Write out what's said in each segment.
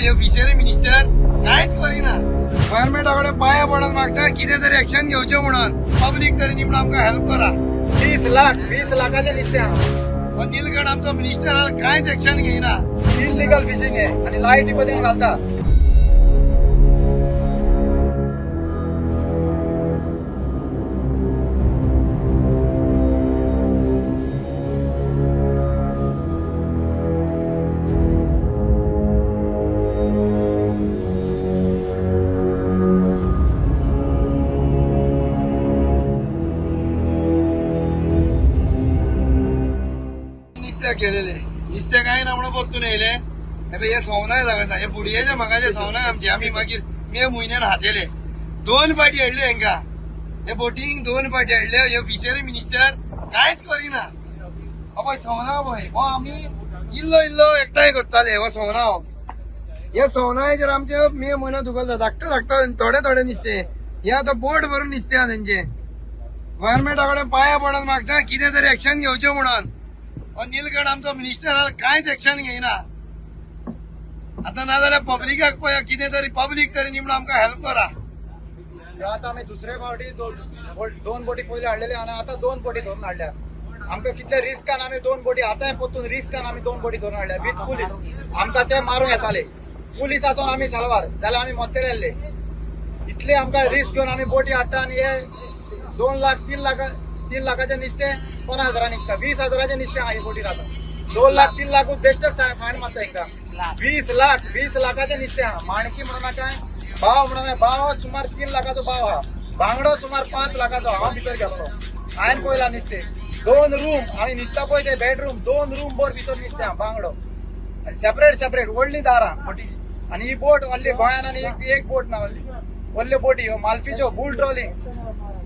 हे fishery minister कांयच करिना. गव्हर्मेंटा कडेन पांया पडून मागता कितें तरी एक्शन घेवचें म्हणून. पब्लीक तरी निमणो आमकां हेल्प करा. 20 लाख, 20 लाखाचे नुस्तें आहा. हो निलगड आमचो मिनिस्टर कांयच एक्शन घेयना. इलिगल फिशिंग हे आनी लायटी पद्दतीन घालता. नुस्त्याक गेलेले नुस्तें कांय ना म्हणून परतून येयले. हे पळय, हे सवनाय लागता, हे बुडयेचे म्हाकाचे सवनाय आमचे. आमी मागीर मे म्हयन्यान हातेले दोन पाटी हाडले हेंका, हे बोटींग दोन पाटी हाडले. हे फिशरी मिनिस्टर कांयच करिना. हो पळय सवना पळय, हो आमी इल्लो इल्लो एकठांय करताले. हो सवना, हो हे सवनायचेर आमचे मे म्हयन्यात उखलता धाकटो धाकटो थोडे थोडे नुस्तें. हे आतां बोट भरून नुस्तें आहा तेंचे. गव्हर्मेंटा कडेन पांया पडून मागता कितें तरी एक्शन घेवचें म्हणून. हो निलगड आमचो मिनिस्टर कांयच एक्शन घेयना. आतां नाजाल्यार पब्लिकाक पळय कितें तरी, पब्लीक तरी निमणो आमकां हेल्प करा. आता आमी दुसरे फावटी दोन बोटी पयली हाडलेले आनी आतां दोन बोटी धरून हाडल्या. आमकां कितले रिस्कान आमी दोन बोटी आतांय परतून रिस्कान आमी दोन बोटी धरून हाडल्या विथ पुलीस. आमकां ते मारूंक येताले. पुलीस आसोन आमी साल्वार, जाल्यार आमी मरतले आसले. इतले आमकां रिस्क घेवन आमी बोटी हाडटा आनी हे 2 लाख, 3 लाख, 3 लाखाचें नुस्तें 50 हजारांनी विकता. 20 हजाराचें नुस्तें आहा ही बोटीर आतां. 2 लाख, 3 लाख बेश्टेच फायन मारता हेंकां. 20 लाख, 20 लाखाचें नुस्तें आहा. माणकी म्हणून नाका, भाव म्हणून भाव सुमार 3 लाखाचो भाव आहा. बांगडो सुमार 5 लाखाचो. हांव भितर गेल्लो, हांवें पळयला नुस्तें. दोन रूम आमी न्हिदता पळय ते बेडरूम, दोन रूम भर भितर नुस्तें आहा, बांगडो आनी सेपरेट सेपरेट व्हडली दारां बोटी. आनी ही बोट व्हडली गोंयान आनी एक एक बोट ना व्हडली व्हडल्यो बोटी ह्यो मालफीच्यो. Bull trawling,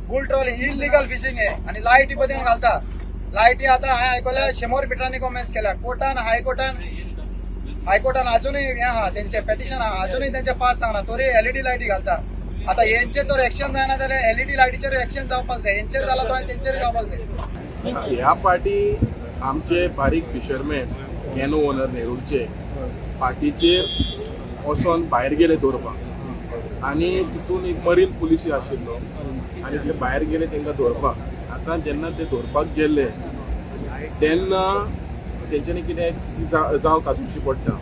bull trawling, illegal fishing हे आनी लायटी पद्दतीन घालता लायटी. आतां हांवें आयकल्या 100 मिटरांनी कॉमेन्स केल्या कोर्टान, हायकोर्टान. हायकोर्टान अजुनूय हें आहा, तेंचे पेटिशन आहा, अजुनूय तेंचे पास जावना, तरी एलईडी लायटी घालता. आतां हेंचेर तर एक्शन जायना जाल्यार एलईडी लायटीचेर एक्शन जावपाक जाय. हेंचेर जाला तो आनी तेंचेर जावपाक जाय. ह्या पाटी आमचे बारीक फिशरमॅन, कॅनो ओनर नेरूरचे पाटीचेर वचोन भायर गेले दवरपाक आनी तितून एक मरीन पुलीस आशिल्लो आनी ते भायर गेले तांकां धरपाक. आतां जेन्ना ते धरपाक गेले तेन्ना तेंच्यांनी कितें ती जाव कातरची पडटा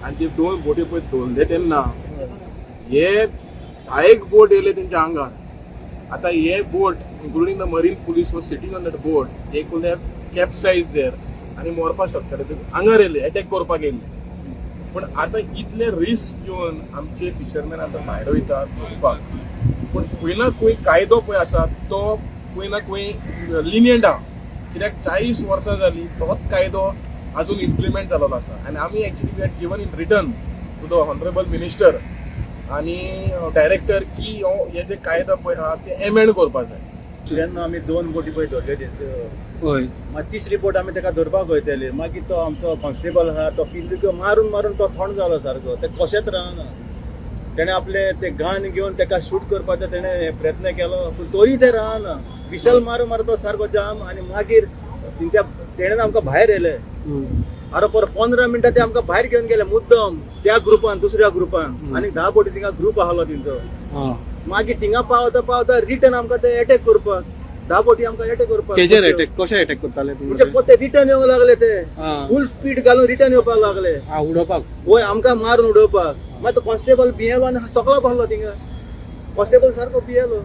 आनी ते दोन बोटी पळय धरले तेन्ना हे धायेक बोट येयले तेंच्या आंगार. आता हे बोट, including the marine police was sitting on that boat, they could have capsize there आनी मरपाक शकताले. ते आंगार येयले, एटॅक करपाक येयले. पूण आतां इतले रिस्क घेवन आमचे फिशरमॅन आतां भायर वयतात धरपाक, पूण खंय ना खंय कायदो पळय आसा तो खंय ना खंय लिनियंट आहा, कित्याक 40 वर्सां जाली तोच कायदो अजून इम्प्लिमेंट जाल्लो आसा. आनी आमी actually we had given in written to the honourable minister आनी डायरेक्टर की हो हे जे कायदो पळय आहा ते एमेंड करपाक जाय. जेन्ना आमी दोन बोटी पळय धरल्यो तेंच्यो, हय. मागीर तिसरी बोट आमी ताका धरपाक वयताली. मागीर तो आमचो कॉन्स्टेबल आहा तो किल्लुक्यो मारून मारून तो थंड जालो सारको. ते कशेंच रावना. तेणें आपले ते गन घेवन ताका शूट करपाचो तेणें प्रयत्न केलो, पूण तोय ते रावना. विसल मारून मारून तो सारको जाम आनी मागीर तेंच्या तेणें आमकां भायर येयले. आरो परत 15 मिनटां ते आमकां भायर घेवन गेले मुद्दम त्या ग्रुपान, दुसऱ्या ग्रुपान. आनी 10 बोटी थिंगा ग्रुप आहलो तेंचो. मागीर थिंगा पावता पावता रिटर्न आमकां ते एटॅक करपाक, 10 बोटी आमकां एटॅक करपाक. केजेर अटॅक, कशें अटॅक करताले म्हणजे तुमी? ते रिटर्न येवंक लागले ते. हा. फूल स्पीड घालून रिटर्न येवपाक लागले. हा, उडोवपाक? वय, आमकां मारून उडोवपाक. मागीर तो कॉन्स्टेबल भियेलो आनी सकलो बसलो थिंगा. कॉन्स्टेबल सारको भियेलो.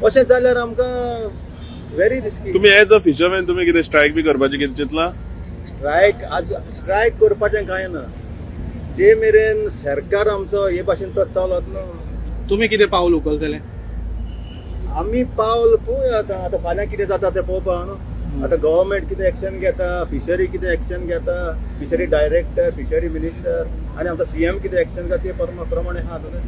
अशें जाल्यार आमकां व्हेरी रिस्की. तुम्ही एज अ फिशरमॅन तुम्ही कितें स्ट्रायक बी करपाचें कितें चिंतलां? स्ट्रायक, आज स्ट्रायक करपाचें कांय ना, जे मेरेन सरकार आमचो हे भाशेन तो चलत न्हू. तुमी कितें पावल उखलतले? आमी पावल पळोवया आतां. आतां फाल्यां कितें जाता तें पळोवपा न्हू. आतां गव्हर्मेंट कितें एक्शन घेता, फिशरी कितें एक्शन घेता, फिशरी डायरेक्टर, फिशरी मिनिस्टर आनी आमचो सीएम कितें एक्शन घेता ते प्रमाणे आहा आतां.